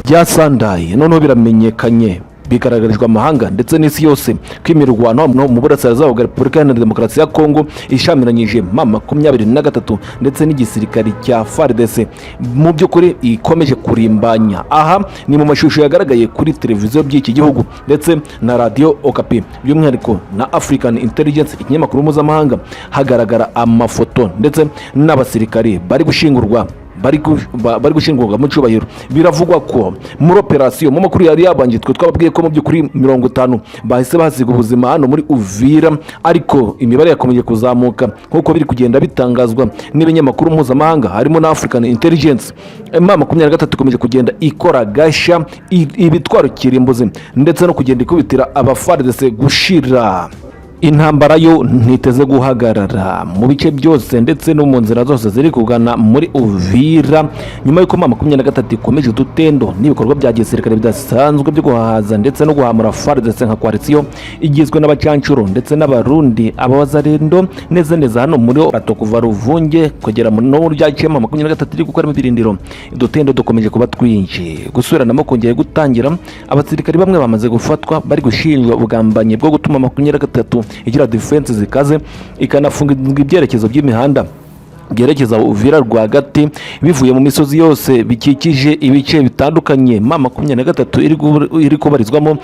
Byasandaye, noneho biramenyekanye, bigaragarijwe amahanga ndetse n'isi yose ko imirwano no mu burasirazuba bwa Repubulika Iharanira Demokarasi ya Kongo ishamiranyije M23 ndetse n'igisirikari cya FARDC mu by'ukuri ikomeje kurimbanya. Aha ni mu mashusho yagaragaye kuri televiziyo by'iki gihugu ndetse na Radiyo Okapi, by'umwihariko na African Intelligence, ikinyamakuru mpuzamahanga. Hagaragara amafoto ndetse n'abasirikari bari gushyingurwa, bari gushyingurwa mu cyubahiro. Biravugwa ko muri operasiyo, mu makuru yari yabanje, twe twababwiye ko mu by'ukuri 50 bahise bahasiga ubuzima hano muri Uvira, ariko imibare yakomeje kuzamuka nk'uko biri kugenda bitangazwa n'ibinyamakuru mpuzamahanga harimo na African Intelligence. M23 ikomeje kugenda ikora gashya, ibitwaro kirimbuzi ndetse no kugenda ikubitira aba FARDC gushira. Intambara yo ntiteze guhagarara mu bice byose ndetse no mu nzira zose ziri kugana muri Uvira, nyuma y'uko M23 ikomeje udutendo n'ibikorwa bya gisirikare bidasanzwe byo guhaza ndetse no guhamura FARDC nka coalition igizwe n'abacancuro ndetse n'Abarundi, abawazarendo neza neza hano muri Rato, kuva Ruvunge kugera no muri bya M23 iri gukoramo ibirindiro. Udutendo dukomeje kuba twinshi, gusubiranamo kongeye gutangira. Abasirikari bamwe bamaze gufatwa bari gushinjwa ubugambanyi bwo gutuma 23 igira defense zikaze, ikanafunga ibyerekezo by'imihanda byerekeza Uvira rwagati bivuye mu misozi yose bikikije ibice bitandukanye M23 iri kubarizwamo,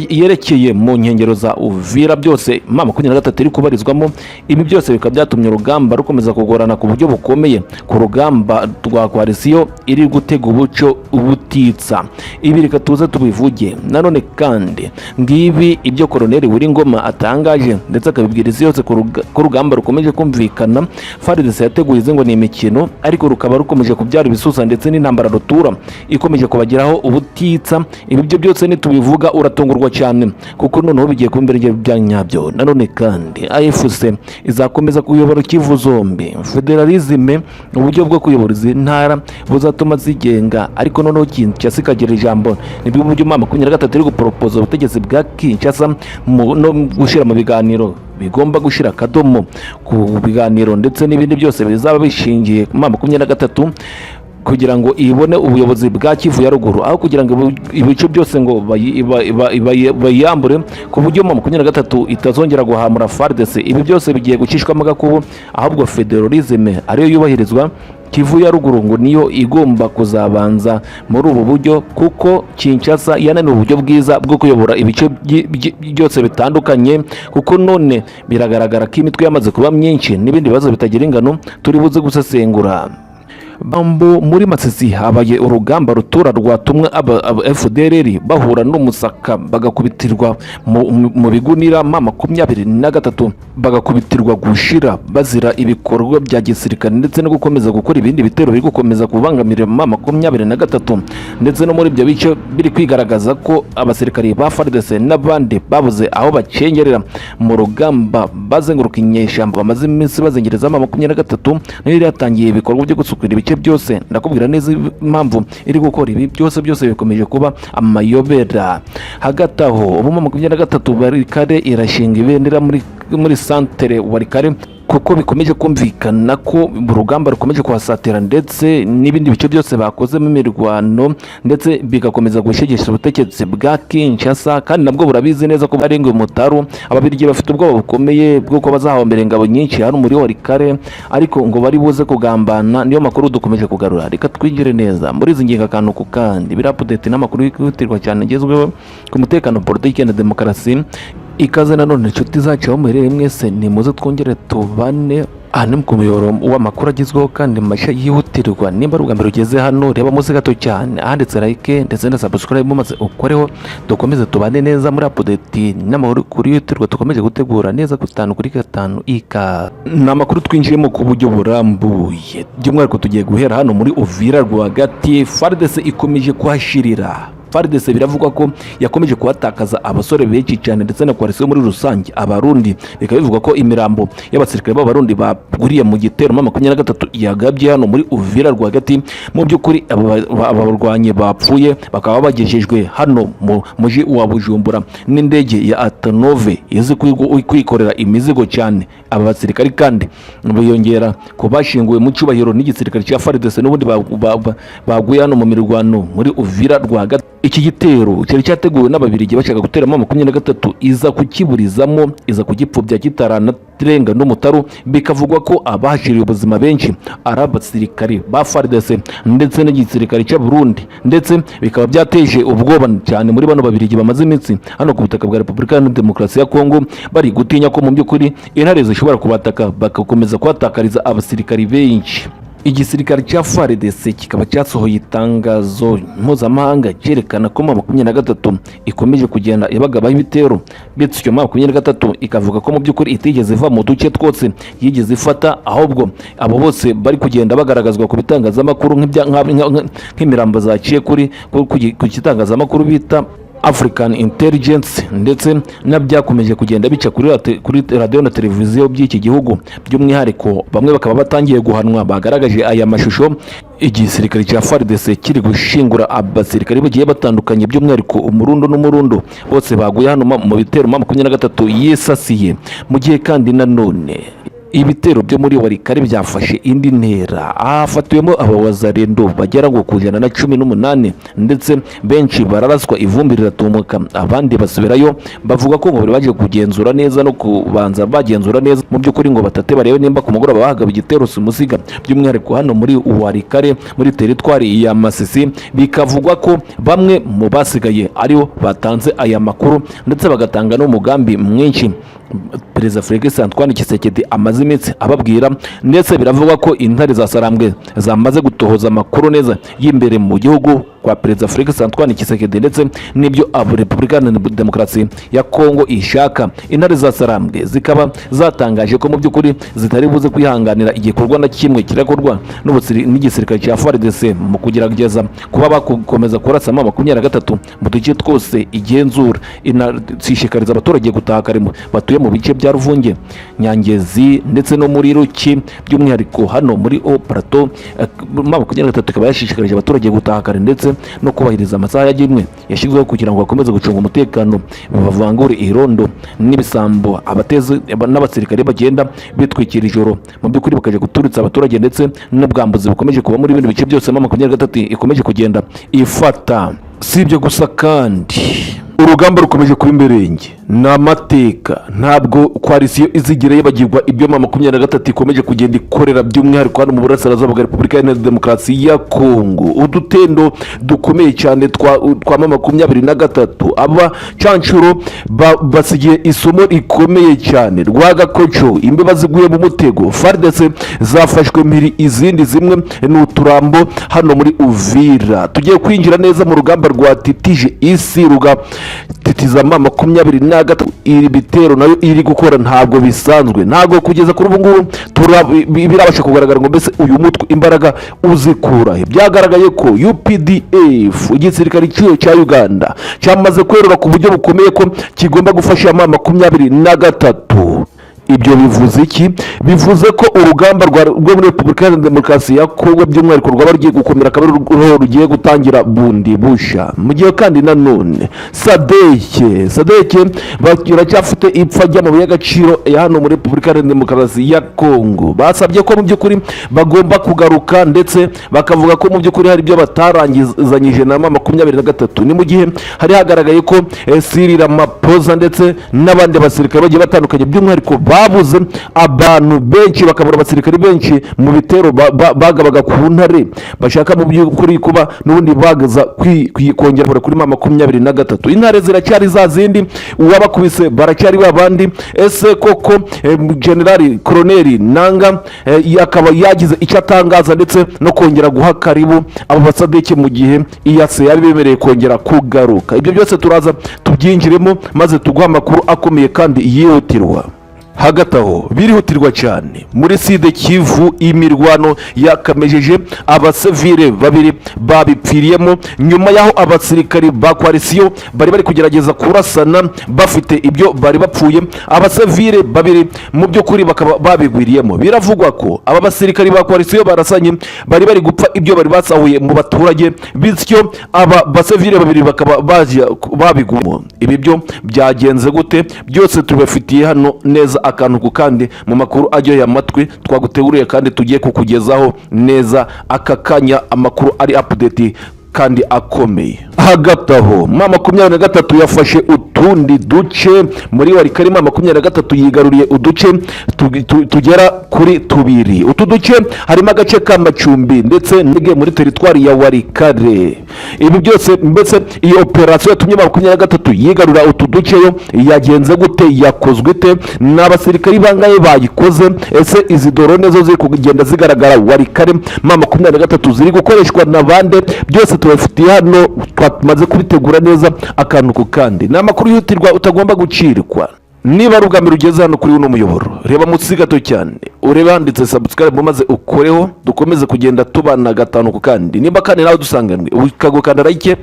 yerekeye mu nkengero za Uvira byose M23 iri kubarizwamo. Ibi byose bikaba byatumye urugamba rukomeza kugorana ku buryo bukomeye ku rugamba rwa coalition iri gutega ubuco ubutitsa. Ibi reka tuze tubivuge nanone kandi. Ngibi ibyo Koroneli Ngoma atangaje ndetse akabibwira isi yose ko urugamba rukomeje kumvikana. FARDC yateguye izi ngo ni imikino, ariko rukaba rukomeje kubyara ibisusa ndetse n'intambara rutura ikomeje kubageraho ubutitsa. Ibi byo byose nitubivuga uratungurwa cyane, kuko noneho bigiye kuba imbere bya nyabyo. Nanone kandi AFC izakomeza kuyobora Kivu zombi. Fédéralisme, uburyo bwo kuyobora izi ntara buzatuma zigenga, ariko noneho Kinshasa ikagira ijambo. Nibwo buryo M23 iri guporopoza ubutegetsi bwa Kinshasa no gushyira mu biganiro bigomba gushyira akadomo ku biganiro ndetse n'ibindi byose bizaba bishingiye ku M23, kugira ngo ibone ubuyobozi bwa Kivu ya Ruguru, aho kugira ngo ibice byose ngo bayambure ku buryo M23 itazongera guhamura FARDC. Ibi byose bigiye gucishwamo agakubo, ahubwo fédéralisme ariyo yubahirizwa. Kivu ya Ruguru ngo niyo igomba kuzabanza muri ubu buryo, kuko Kinshasa yananiwe uburyo bwiza bwo kuyobora ibice byose bitandukanye, kuko none biragaragara ko imitwe yamaze kuba myinshi n'ibindi bibazo bitagira ingano turi buze gusesengura. Bambo muri Masisi habaye urugamba rutura rwatumwe aba FDLR bahura n'umusaka, bagakubitirwa mu bigunira M23, bagakubitirwa gushira bazira ibikorwa bya gisirikare ndetse no gukomeza gukora ibindi bitero biri gukomeza kubangamira M23. Ndetse no muri ibyo bice biri kwigaragaza ko abasirikari ba FARDC n'abandi babuze aho bacengerera mu rugamba, bazenguruka inyeshyamba bamaze iminsi bazengereza M23, nayo yari yatangiye ibikorwa byo gusukura ibice byose. Ndakubwira neza impamvu iri gukora ibi byose. Byose bikomeje kuba amayobera. Hagati aho, ubu M23 Walikale irashinga ibendera muri santere Walikale, kuko bikomeje kumvikana ko urugamba rukomeje kuhasatira ndetse n'ibindi bice byose bakozemo imirwano, ndetse bigakomeza gushegesha ubutegetsi bwa Kinshasa, kandi nabwo burabizi neza ko barenga umutaru. Ababirigi bafite ubwoba bukomeye bw'uko bazahombera ingabo nyinshi hano muri Walikale, ariko ngo bari buze kugambana. Niyo makuru dukomeje kugarura. Reka twinjire neza muri izi ngingo akantu ku kandi, biri update n'amakuru yihutirwa cyane agezweho ku mutekano, politiki na demokarasi. Ikaze nanone, inshuti zacu, aho muherereye mwese, nimuze twongere tubane. Aha ni ku muyoboro w'amakuru agezweho kandi mashya yihutirwa. Nimba ari ubwa mbere ugeze hano, reba munsi gato cyane ahanditse like ndetse na subscribe, maze ukoreho, dukomeze tubane neza muri update n'amakuru yihutirwa dukomeje gutegura neza gatanu kuri gatanu. Ika ni amakuru twinjiyemo ku buryo burambuye. By'umwihariko tugiye guhera hano muri Uvira rwagati. FARDC ikomeje kuhashirira. FARDC biravugwa ko yakomeje kuhatakaza abasore benshi cyane, ndetse na coalition muri rusange. Abarundi bikaba bivugwa ko imirambo y'abasirikare b'Abarundi baguriye mu gitero M23 yagabye hano muri Uvira rwagati, mu by'ukuri aba barwanyi bapfuye bakaba bagejejwe hano mu mujyi wa Bujumbura n'indege ya Antonov izi kwikorera imizigo cyane. Aba basirikare kandi biyongera ku bashyinguwe mu cyubahiro n'igisirikare cya FARDC n'ubundi baguye hano mu mirwano muri Uvira rwagati. Iki gitero cyari cyateguwe n'Ababirigi bashaka guteramo 23, iza kukiburizamo, iza kugipfobya kitaranarenga n'umutaru. Bikavugwa ko abahashiriye ubuzima benshi ari abasirikare ba FARDC ndetse n'igisirikare cy'u Burundi, ndetse bikaba byateje ubwoba cyane muri bano Babirigi bamaze iminsi hano ku butaka bwa Repubulika Iharanira Demokarasi ya Kongo, bari gutinya ko mu by'ukuri intare zishobora kubataka, bagakomeza kuhatakariza abasirikari benshi. Igisirikare cya FARDC kikaba cyasohoye itangazo mpuzamahanga cyerekana ko M23 ikomeje kugenda ibagabaho ibitero, bityo M23 ikavuga ko mu by'ukuri itigeze iva mu duce twose yigeze ifata, ahubwo abo bose bari kugenda bagaragazwa ku bitangazamakuru nk'imirambo zaciye ku gitangazamakuru bita African Intelligence, ndetse n'abyakomeje kugenda bica kuri radiyo na televiziyo by'iki gihugu. By'umwihariko bamwe bakaba batangiye guhanwa bagaragaje aya mashusho igisirikare cya FARDC kiri gushingura abasirikare bagiye batandukanye, by'umwihariko umurundo n'umurundo, bose baguye hano mu bitero M23 yisasiye. Mu gihe kandi nanone ibitero byo muri Walikale byafashe indi ntera, hafatiwemo abawazarendo bagera ngo ku 118, ndetse benshi bararaswa, ivumbi riratumuka, abandi basubirayo. Bavuga ko ngo bari baje kugenzura neza no kubanza bagenzura neza mu by'ukuri ngo batate barebe nimba ku mugoroba bahagaba igitero simusiga, by'umwihariko hano muri Walikale, muri teritwari ya Masisi. Bikavugwa ko bamwe mu basigaye aribo batanze aya makuru, ndetse bagatanga n'umugambi mwinshi Perezida Felix Antoine Tshisekedi amaze iminsi ababwira. Ndetse biravugwa ko intare za Sarambwe zamaze gutohoza amakuru neza y'imbere mu gihugu kwa Perezida Felix Antoine Tshisekedi, ndetse n'ibyo abo Repubulika Iharanira Demokarasi ya Kongo ishaka. Intare za Sarambwe zikaba zatangaje ko mu by'ukuri zitari buze kwihanganira igikorwa na kimwe kirakorwa n'igisirikare cya FARDC mu kugerageza kuba bakomeza kurasa M23 mu duce twose igenzura. Inashishikariza abaturage gutaha kare batuye mu bice bya Ruvunge, Nyangezi ndetse no muri Ruki, by'umwihariko hano muri Haut Plateau. M23 ikaba yashishikarije abaturage gutaha kare ndetse no kubahiriza amasaha yagenwe yashyizweho kugira ngo bakomeze gucunga umutekano, bavangure irondo n'ibisambo, abatezi n'abasirikare bagenda bitwikira ijoro mu by'ukuri bakajya guturitsa abaturage, ndetse n'ubwambuzi bukomeje kuba muri bino bice byose M23 ikomeje kugenda ifata. Si ibyo gusa kandi, urugamba rukomeje kuba imberenge, ni amateka, ntabwo coalition izigera yibagirwa ibyo M23 ikomeje kugenda ikorera, by'umwihariko hano mu burasirazuba bwa Repubulika Iharanira Demokarasi ya Kongo. Udutendo dukomeye cyane twa M23, aba canshuro basigiye isomo rikomeye cyane. Rwagakoco, imbeba ziguye mu mutego, FARDC zafashwe mpiri, izindi zimwe ni uturambo hano muri Uvira. Tugiye kwinjira neza mu rugamba rwatitije isi, rugatitiza M23. Iri bitero nayo iri gukora ntabwo bisanzwe, ntabwo kugeza kuri ubu ngubu birabasha kugaragara ngo mbese uyu mutwe imbaraga uzikura he. Byagaragaye ko UPDF, igisirikare cy'iyo cya Uganda, cyamaze kwerura ku buryo bukomeye ko kigomba gufasha M23. Ibyo bivuze iki? Bivuze ko urugamba rwo muri Repubulika Iharanira Demokarasi ya Kongo by'umwihariko rwaba rugiye gukomera, akaba ari rwo rugiye gutangira bundi busha. Mu gihe kandi nanone SADC baracyafite ipfa ry'amabuye y'agaciro ya hano muri Repubulika Iharanira Demokarasi ya Kongo, basabye ko mu by'ukuri bagomba kugaruka, ndetse bakavuga ko mu by'ukuri hari ibyo batarangizanyije na M23. Ni mu gihe hari hagaragaye ko Cyril Ramaphosa ndetse n'abandi basirikare bagiye batandukanye, by'umwihariko babuze abantu benshi, bakabura abasirikare benshi mu bitero bagabaga ku ntare, bashaka mu by'ukuri kuba n'ubundi bagaza kongera kuri M23. Intare ziracyari za zindi, uwabakubise baracyari ba bandi. Ese koko Generali Koroneri Nanga akaba yagize icyo atangaza ndetse no kongera guha karibu abo basadeke, mu gihe EAC yabibemereye kongera kugaruka? Ibyo byose turaza tubyinjiremo maze tuguhe amakuru akomeye kandi yihutirwa. Hagati aho, birihutirwa cyane, muri Sud Kivu imirwano yakamejeje, abasivile babiri babipfiriyemo nyuma y'aho abasirikari ba coalition bari kugerageza kurasana bafite ibyo bari bapfuye. Abasivile babiri mu by'ukuri bakaba babigwiriyemo. Biravugwa ko aba basirikari ba coalition barasanye bari gupfa ibyo bari basahuye mu baturage, bityo aba basivile babiri bakaba bajya babigwamo. Ibi byo byagenze gute? Byose tubafitiye hano neza akantu ku kandi mu makuru aryoheye amatwi twaguteguriye kandi tugiye kukugezaho neza aka kanya, amakuru ari update kandi akomeye. Hagati aho, M23 yafashe utundi duce muri Walikale. M23 yigaruriye uduce tugera kuri tubiri. Utu duce harimo agace ka Macumbi ndetse n'ige muri teritwari ya Walikale. Ibi byose, mbese iyi operasiyo yatumye M23 yigarura utu duce yo yagenze gute? Yakozwe ite? Ni abasirikari bangahe bayikoze? Ese izi drone zo ziri kugenda zigaragara Walikale M23 ziri gukoreshwa na bande? Byose tubafitiye hano, twamaze kubitegura neza akantu ku kandi. Ni amakuru yihutirwa utagomba gucirwa. Niba ari ubwa mbere ugeze hano kuri uno muyoboro, reba munsi gato cyane urebe handitse subscribe maze ukoreho, dukomeze kugenda tubana gatanu ku kandi. Niba kandi nawe dusanganwe, ukagukanda like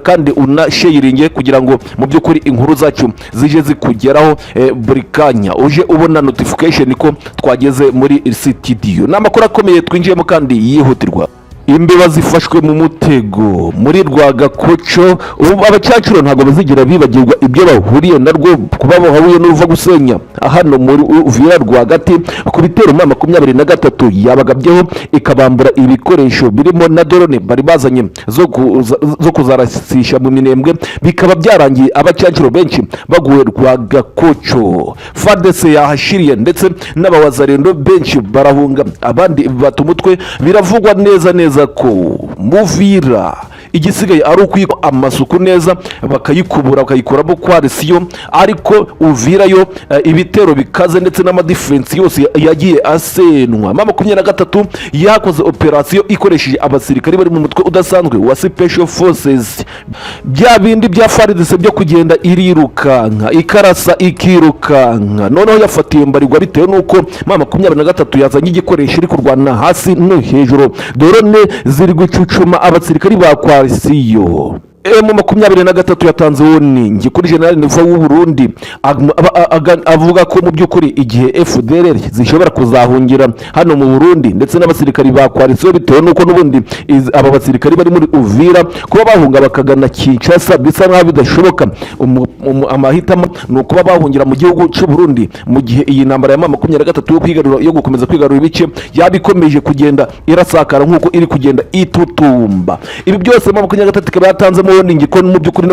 kandi unasharinge kugira ngo mu by'ukuri inkuru zacu zije zikugeraho buri kanya, uje ubona notification ko twageze muri studio. Ni amakuru akomeye twinjiyemo kandi yihutirwa. Imbeba zifashwe mu mutego muri Rwagakoco. Ubu abacacuro ntabwo bazigera bibagirwa ibyo bahuriye narwo, kuba bahuye n'uruva gusenya hano muri Uvira rwagati ku bitero M23 yabagabyeho, ikabambura ibikoresho birimo na drone bari bazanye zo kuzarasisha mu Minembwe. Bikaba byarangiye abacacuro benshi baguwe Rwagakoco. FARDC yahashiriye ndetse n'abawazarendo benshi barahunga, abandi bata umutwe. Biravugwa neza neza ko Muvira igisigaye ari ukuyikora amasuku neza, bakayikubura, bakayikuramo coalition. Ariko Uvira yo ibitero bikaze ndetse n'amadefense yose yagiye asenwa. M23 yakoze operasiyo ikoresheje abasirikari bari mu mutwe udasanzwe wa Special Forces. Bya bindi bya FARDC byo kugenda irirukanka, ikarasa, ikirukanka, noneho yafatiye mbarirwa bitewe n'uko M23 yazanye igikoresho iri kurwana hasi no hejuru. Drone ziri gucucuma abasirikari ba coalition. M23 yatanze warning kuri General Neva w'u Burundi, avuga ko mu by'ukuri igihe FDLR zishobora kuzahungira hano mu Burundi ndetse n'abasirikari ba coalition, bitewe n'uko n'ubundi aba basirikari bari muri Uvira, kuba bahunga bakagana Kinshasa bisa nk'aho bidashoboka. Amahitamo ni ukuba bahungira mu gihugu cy'u Burundi mu gihe iyi ntambara ya M23 yo kwigarura, yo gukomeza kwigarura ibice, yaba ikomeje kugenda irasakara nk'uko iri kugenda itutumba. Ibi byose M23 ikaba yatanzemo warning ko mu by'ukuri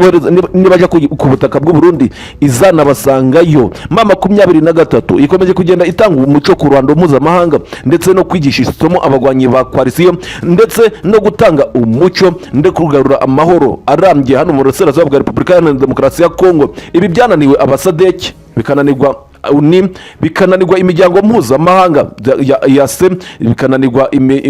nibajya ku butaka bw'u Burundi izanabasangayo. M23 ikomeje kugenda itanga umuco ku ruhando mpuzamahanga, ndetse no kwigisha isomo abagwanyi ba coalition, ndetse no gutanga umuco ndetse kugarura amahoro arambye hano mu burasirazuba bwa Repubulika Iharanira Demokarasi ya Kongo. Ibi byananiwe abaSADC, bikananirwa ni bikananirwa imiryango mpuzamahanga ya se, bikananirwa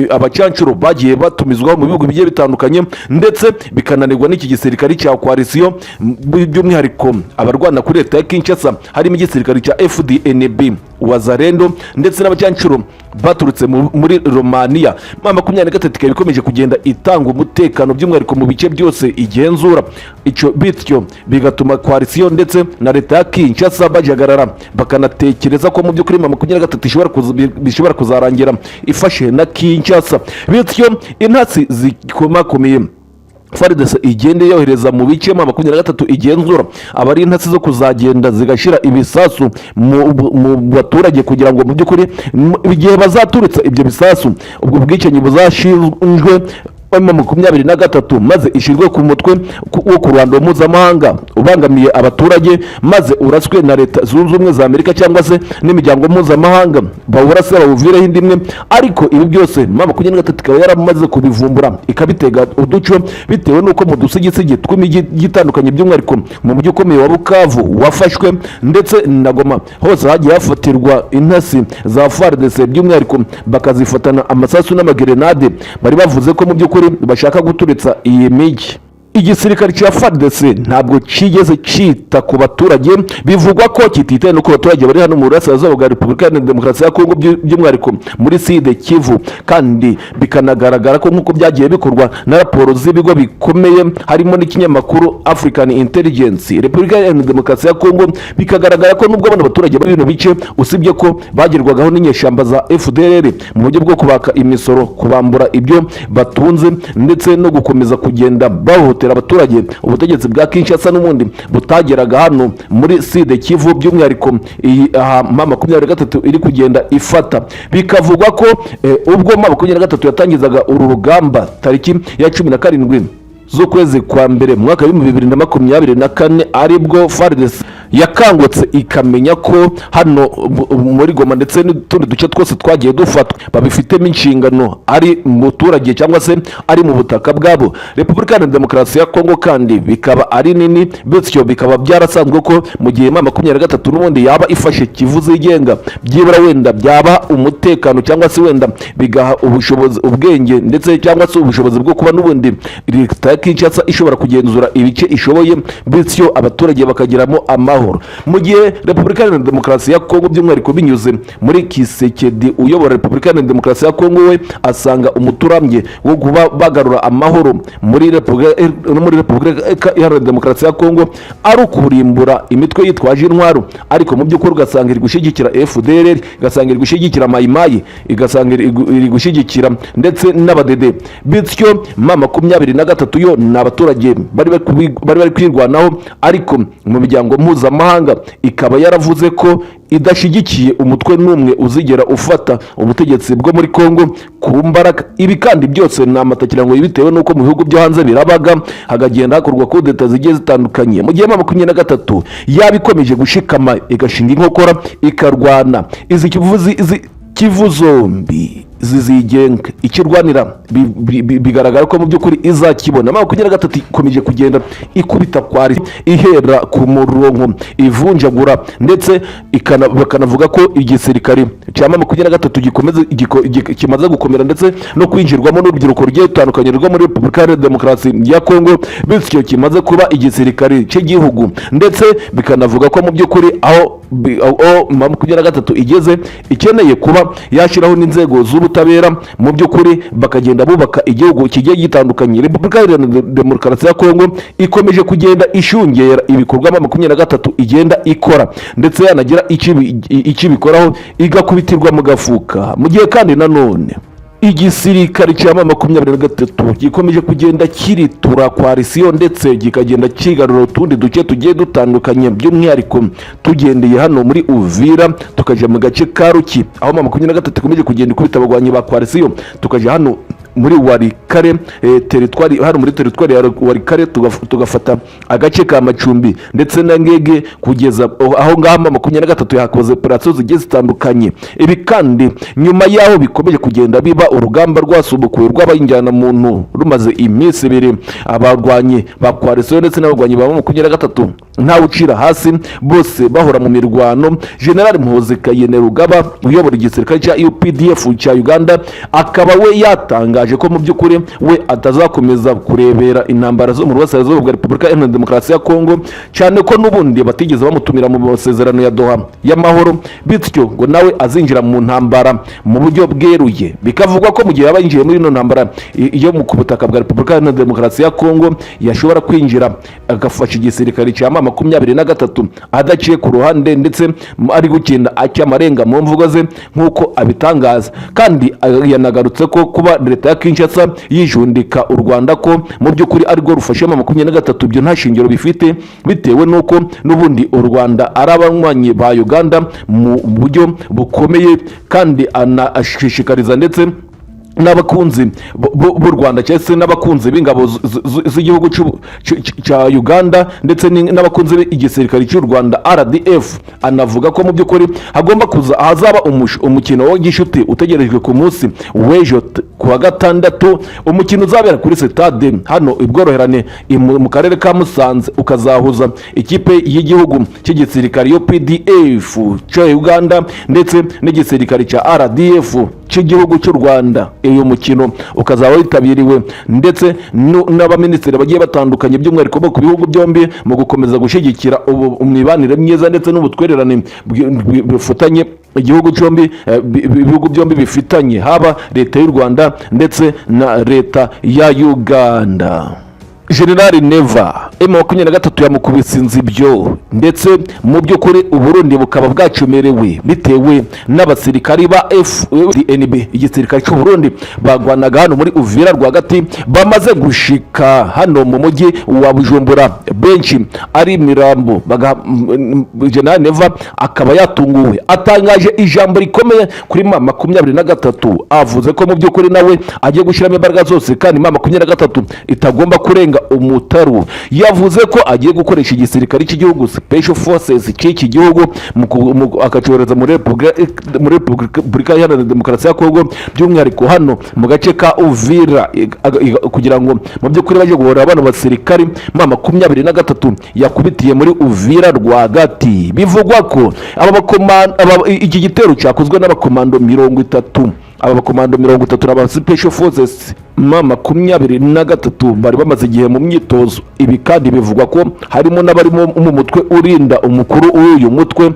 abacancuro bagiye batumizwaho mu bihugu bigiye bitandukanye, ndetse bikananirwa n'iki gisirikari cya coalition, by'umwihariko abarwana kuri leta ya Kinshasa, harimo igisirikari cya FDNB, Wazalendo ndetse n'abacancuro baturutse muri Romania. M23 ikaba ikomeje kugenda itanga umutekano by'umwihariko mu bice byose igenzura icyo, bityo bigatuma coalition ndetse na leta ya Kinshasa bajagarara, bakanatekereza ko mu by'ukuri M23 bishobora kuzarangira ifashe na Kinshasa. Bityo intasi zikomakomeye FARDC igenda yohereza mu bice M23 igenzura aba ari intasi zo kuzagenda zigashyira ibisasu mu baturage, kugira ngo mu by'ukuri igihe bazaturutsa ibyo bisasu, ubwo bwicanyi buzashinjwe M23, maze ishyirwe ku mutwe wo ku ruhando mpuzamahanga ubangamiye abaturage, maze uraswe na Leta Zunze Ubumwe za Amerika cyangwa se n'imiryango mpuzamahanga, bawurase bawuvireho indi imwe. Ariko ibi byose M23 ikaba yaramaze kubivumbura, ikabitega uduco, bitewe n'uko mu dusigisigi tw'imijyi itandukanye, by'umwihariko mu mujyi ukomeye wa Bukavu wafashwe ndetse na Goma, hose hagiye hafatirwa intasi za FARDC, by'umwihariko bakazifatana amasasu n'amagerenade bari bavuze ko mu by'ukuri bashaka guturitsa iyi mijyi. Igisirikare cya FARDC ntabwo kigeze cyita ku baturage. Bivugwa ko kititaye no ku baturage bari hano mu burasirazuba bwa Repubulika Iharanira Demokarasi ya Kongo, by'umwihariko muri Sud Kivu. Kandi bikanagaragara ko, nk'uko byagiye bikorwa na raporo z'ibigo bikomeye harimo n'ikinyamakuru African Intelligence, Repubulika Iharanira Demokarasi ya Kongo, bikagaragara ko nubwo bano baturage bari bino bice, usibye ko bagerwagaho n'inyeshyamba za FDLR mu buryo bwo kubaka imisoro, kubambura ibyo batunze ndetse no gukomeza kugenda bahohotera abaturage, ubutegetsi bwa Kinshasa n'ubundi butageraga hano muri Sud Kivu, by'umwihariko iyi aha M23 iri kugenda ifata. Bikavugwa ko ubwo M23 yatangizaga uru rugamba tariki ya 17 z'ukwezi kwa mbere mu mwaka w'2024, aribwo FARDC yakangutse ikamenya ko hano muri Goma ndetse n'utundi duce twose twagiye dufatwa babifitemo inshingano ari mu muturage cyangwa se ari mu butaka bwabo. Repubulika Iharanira Demokarasi ya Kongo kandi bikaba ari nini, bityo bikaba byarasanzwe ko mu gihe M23 n'ubundi yaba ifashe Kivu zigenga, byibura wenda byaba umutekano cyangwa se wenda bigaha ubushobozi, ubwenge ndetse cyangwa se ubushobozi bwo kuba n'ubundi leta ya Kinshasa ishobora kugenzura ibice ishoboye, bityo abaturage bakagiramo amahoro. Mu gihe Repubulika Iharanira Demokarasi ya Kongo, by'umwihariko binyuze muri Tshisekedi uyobora Repubulika Iharanira Demokarasi ya Kongo, we asanga umuturambye wo kuba bagarura amahoro muri Repubulika Iharanira Demokarasi ya Kongo ari ukurimbura imitwe yitwaje intwaro, ariko mu by'ukuri ugasanga iri gushyigikira FDLR, igasanga iri gushyigikira Mayimayi, igasanga iri gushyigikira ndetse n'abadede. Bityo M23 yo ni abaturage bari kwirwanaho, ariko mu miryango mpuzamahanga ikaba yaravuze ko idashyigikiye umutwe n'umwe uzigera ufata ubutegetsi bwo muri Kongo ku mbaraga. Ibi kandi byose ni amatakirango bitewe n'uko mu bihugu byo hanze birabaga, hakagenda hakorwa kudeta zigiye zitandukanye. Mu gihe M23 yaba ikomeje gushikama, igashinga inkokora, ikarwana, izi Kivu izi Kivu zombi zizigenga. Ikirwanira bigaragara ko mu by'ukuri izakibona. M23 ikomeje kugenda ikubita kwari, ihera ku murongo, ivunjagura, ndetse bakanavuga ko igisirikare cya M23 gikomeze kimaze gukomera ndetse no kwinjirwamo n'urubyiruko rugiye rutandukanye rwo muri Repubulika Iharanira Demokarasi ya Kongo, bityo kimaze kuba igisirikare cy'igihugu. Ndetse bikanavuga ko mu by'ukuri aho M23 igeze ikeneye kuba yashyiraho n'inzego z'ubutabera, mu by'ukuri bakagenda bubaka igihugu kigiye gitandukanye. Repubulika Iharanira Demokarasi ya Kongo ikomeje kugenda ishungera ibikorwa M23 igenda ikora, ndetse yanagira icyo ibikoraho igakubitirwa mu gafuka. Mu gihe kandi nanone igisirikare cya M23 gikomeje kugenda kiritura coalition ndetse kikagenda kigarura utundi duce tugiye dutandukanye, by'umwihariko tugendeye hano muri Uvira, tukajya mu gace ka Ruki aho M23 ikomeje kugenda ikubita abagwanyi ba coalition, tukajya hano muri Walikale, territoire, hano muri territoire ya Walikale, tugafata agace ka Macumbi ndetse na Ngege, kugeza aho ngaho M23 yakoze operasiyo zigiye zitandukanye. Ibi kandi nyuma y'aho bikomeje kugenda biba, urugamba rwasubukuwe rw'abayinjyana muntu rumaze iminsi 2, abarwanyi ba coalition ndetse n'abarwanyi ba M23 ntawe ucira hasi, bose bahora mu mirwano. General Muhoozi Kainerugaba uyobora igisirikare cya UPDF cya Uganda akaba we yatangaje ko mu by'ukuri we atazakomeza kurebera intambara zo mu burasirazuba bwa Repubulika Iharanira Demokarasi ya Kongo, cyane ko n'ubundi batigeze bamutumira mu masezerano ya Doha y'amahoro, bityo ngo nawe azinjira mu ntambara mu buryo bweruye. Bikavugwa ko mu gihe yaba yinjiye muri ino ntambara yo ku butaka bwa Repubulika Iharanira Demokarasi ya Kongo, yashobora kwinjira agafasha igisirikare cya M23 adaciye ku ruhande, ndetse ari gukina aca amarenga mu mvugo ze nk'uko abitangaza. Kandi yanagarutse ko kuba leta ya Kinshasa yijundika u Rwanda ko mu by'ukuri arirwo rufashe M23, ibyo nta shingiro bifite, bitewe n'uko n'ubundi u Rwanda ari abanywanyi ba Uganda mu buryo bukomeye. Kandi anashishikariza ndetse n'abakunzi b'u Rwanda cyangwa se n'abakunzi b'ingabo z'igihugu cya Uganda ndetse n'abakunzi b'igisirikare cy'u Rwanda RDF. Anavuga ko mu by'ukuri hagomba kuza hazaba umukino wa gishuti utegerejwe ku munsi w'ejo ku wa gatandatu, umukino uzabera kuri sitade hano ibworoherane mu karere ka Musanze, ukazahuza ikipe y'igihugu cy'igisirikare UPDF cya Uganda ndetse n'igisirikare cya RDF cy'igihugu cy'u Rwanda. Uyu mukino ukazaba witabiriwe ndetse n'abaminisitiri bagiye batandukanye, by'umwihariko bo ku bihugu byombi, mu gukomeza gushyigikira imibanire myiza ndetse n'ubutwererane bufitanye igihugu cyombi, ibihugu byombi bifitanye, haba leta y'u Rwanda ndetse na leta ya Uganda. Generali Neva, M23 yamukubise inzibyo, ndetse mu by'ukuri Uburundi bukaba bwacomerewe bitewe n'abasirikari ba FDNB, igisirikare cy'u Burundi, bagwanaga hano muri Uvira rwagati, bamaze gushika hano mu mujyi wa Bujumbura, benshi ari imirambo. Generali Neva akaba yatunguwe, atangaje ijambo rikomeye kuri M23, avuze ko mu by'ukuri nawe agiye gushyiramo imbaraga zose kandi M23 itagomba kurenga umutaru. Yavuze ko agiye gukoresha igisirikare cy'igihugu, Special Forces cy'iki gihugu, akacyohereza muri Repubulika Iharanira Demokarasi ya Kongo, by'umwihariko hano mu gace ka Uvira, kugira ngo mu by'ukuri bajye guhora bano basirikari M23 yakubitiye muri Uvira rwagati. Bivugwa ko iki gitero cyakozwe n'abakomando 30. Aba bakomando 30 ni aba Special Forces M23 bari bamaze igihe mu myitozo. Ibi kandi bivugwa ko harimo n'abarimo mu mutwe urinda umukuru w'uyu mutwe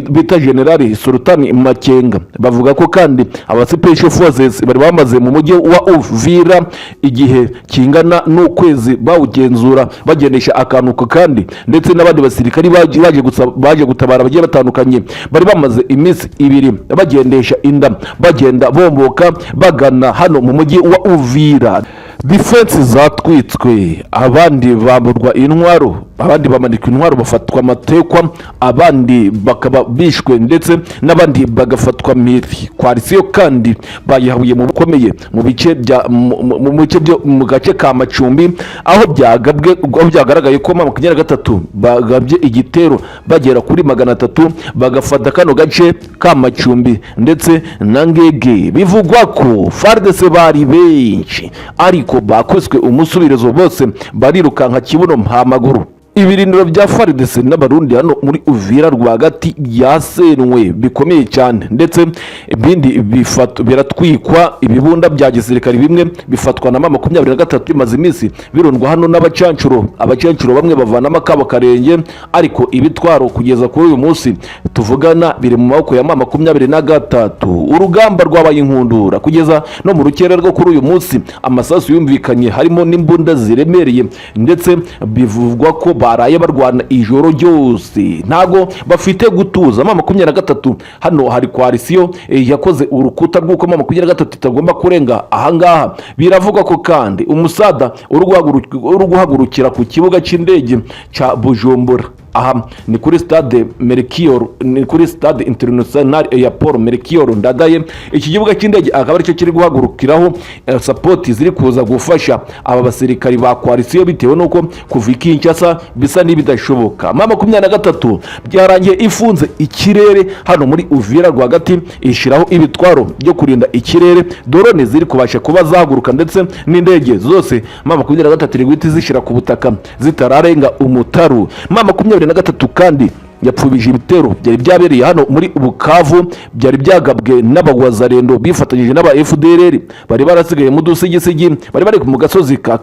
bita Generali Sultani Makenga. Bavuga ko kandi aba Special Forces bari bamaze mu mujyi wa Uvira igihe kingana n'ukwezi bawugenzura, bagendesha akantu ku kandi, ndetse n'abandi basirikari baje gutabara bagiye batandukanye bari bamaze iminsi 2 bagendesha inda, bagenda bomboka bagana hano mu mujyi wa Uvira. Defense zatwitswe, abandi bamburwa intwaro, abandi bamanikwa intwaro, bafatwa amatekwa, abandi bakaba bishwe, ndetse n'abandi bagafatwa mpiri. Coalition kandi bayihabuye mu bukomeye mu bice byo mu gace ka Macumbi, aho byagabwe, aho byagaragaye ko M23 bagabye igitero bagera kuri 300, bagafata kano gace ka Macumbi ndetse na Ngege. Bivugwa ko FARDC bari benshi, ariko bakubiswe umusubirizo, bose barirukanka kibuno mpamaguru. Ibirindiro bya FARDC n'Abarundi hano muri Uvira rwagati byasenywe bikomeye cyane, ndetse ibindi biratwikwa. Ibibunda bya gisirikare bimwe bifatwa na M23, bimaze iminsi birundwa hano n'abacancuro. Abacancuro bamwe bavanamo akabo karenge, ariko ibitwaro kugeza kuri uyu munsi tuvugana biri mu maboko ya M23. Urugamba rwabaye inkundura kugeza no mu rukera rwo kuri uyu munsi. Amasasu yumvikanye harimo n'imbunda ziremereye, ndetse bivugwa ko baraye barwana ijoro ryose, ntago bafite gutuza M23. Hano hari coalition yakoze urukuta rw'uko M23 itagomba kurenga ahangaha. Biravugwa ko kandi umusada uri guhagurukira ku kibuga cy'indege cya Bujumbura. Aha ni kuri stade Melchior, ni kuri stade International ya Paul Melchior Ndadaye. Iki kibuga cy'indege akaba aricyo kiri guhagurukiraho support ziri kuza gufasha aba basirikari ba coalition, bitewe n'uko kuva i Kinshasa bisa n'ibidashoboka. M23 byarangiye ifunze ikirere hano muri Uvira rwagati, ishyiraho ibitwaro byo kurinda ikirere, drone ziri kubasha kuba zahaguruka ndetse n'indege zose M23 iri guhita zishyira ku butaka zitararenga umutaru. M23 kandi yapfubije ibitero byari byabereye hano muri Bukavu, byari byagabwe n'abagwazarendo bifatanyije n'aba FDLR bari barasigaye mu dusigisigi, bari bari mu gasozi ka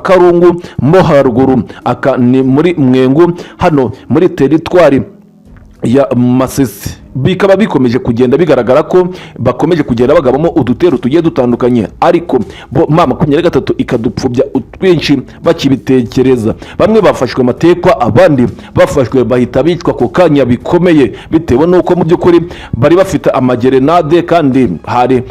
Karungu mo haruguru. Aka ni muri Mwengu, hano muri teritwari ya Masisi. Bikaba bikomeje kugenda bigaragara ko bakomeje kugenda bagabamo udutero tugiye dutandukanye, ariko bo M23 ikadupfubya utwinshi bakibitekereza. Bamwe bafashwe amatekwa, abandi bafashwe bahita bicwa ako kanya bikomeye, bitewe n'uko mu by'ukuri bari bafite amagerenade, kandi hari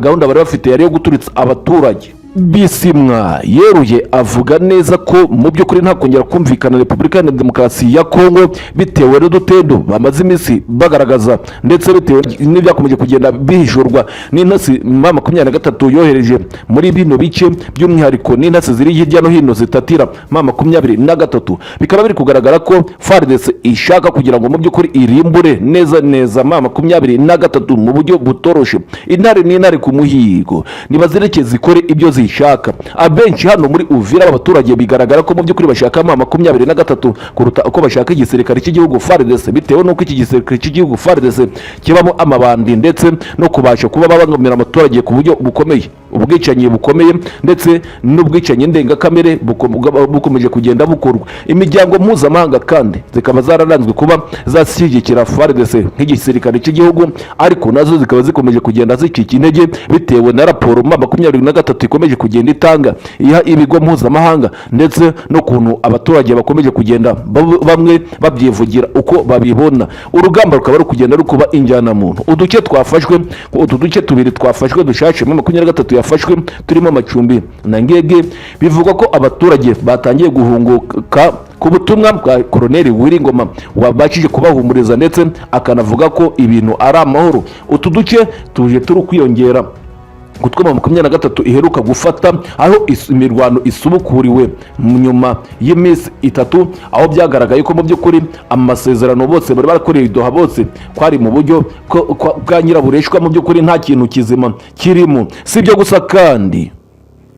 gahunda bari bafite yari iyo guturitsa abaturage. Bisimwa yeruye avuga neza ko mu by'ukuri nta kongera kumvikana Repubulika Iharanira Demokarasi ya Kongo, bitewe n'udutendo bamaze iminsi bagaragaza, ndetse bitewe n'ibyakomeje kugenda bihishurwa n'intasi M23 yohereje muri bino bice, by'umwihariko n'intasi ziri hirya no hino zitatira M23. Bikaba biri kugaragara ko FARDC ishaka kugira ngo mu by'ukuri irimbure neza neza M23 mu buryo butoroshe. Intare n'intare ku muhigo, nibazireke zikore ibyo zishoboye. zishaka. Abenshi hano muri Uvira b'abaturage bigaragara ko mu by'ukuri bashaka M23 kuruta uko bashaka igisirikare cy'igihugu FARDC, bitewe n'uko iki gisirikare cy'igihugu FARDC kibamo amabandi ndetse no kubasha kuba babangamira abaturage ku buryo bukomeye, ubwicanyi bukomeye ndetse n'ubwicanyi ndengakamere bukomeje kugenda bukorwa. Imiryango mpuzamahanga kandi zikaba zararanzwe kuba zashyigikira FARDC nk'igisirikare cy'igihugu, ariko nazo zikaba zikomeje kugenda zicika intege bitewe na raporo M23 ikomeje kugenda itanga, iha ibigo mpuzamahanga, ndetse n'ukuntu abaturage bakomeje kugenda bamwe babyivugira uko babibona. Urugamba rukaba ruri kugenda rukuba injyanamuntu. Uduce twafashwe, utu duce tubiri twafashwe dushashe M23 yafashwe, turimo Amacumbi na Ngege, bivugwa ko abaturage batangiye guhunguka ku butumwa bwa Koroneli Wiringoma wabashije kubahumuriza, ndetse akanavuga ko ibintu ari amahoro. Utu duce tuje turi kwiyongera kutwo M23 iheruka gufata, aho imirwano isubukuriwe nyuma y'iminsi 3, aho byagaragaye ko mu by'ukuri amasezerano bose bari barakoreye i Doha bose kwari mu buryo bwa nyirabureshwa, mu by'ukuri nta kintu kizima kirimo. Si ibyo gusa kandi.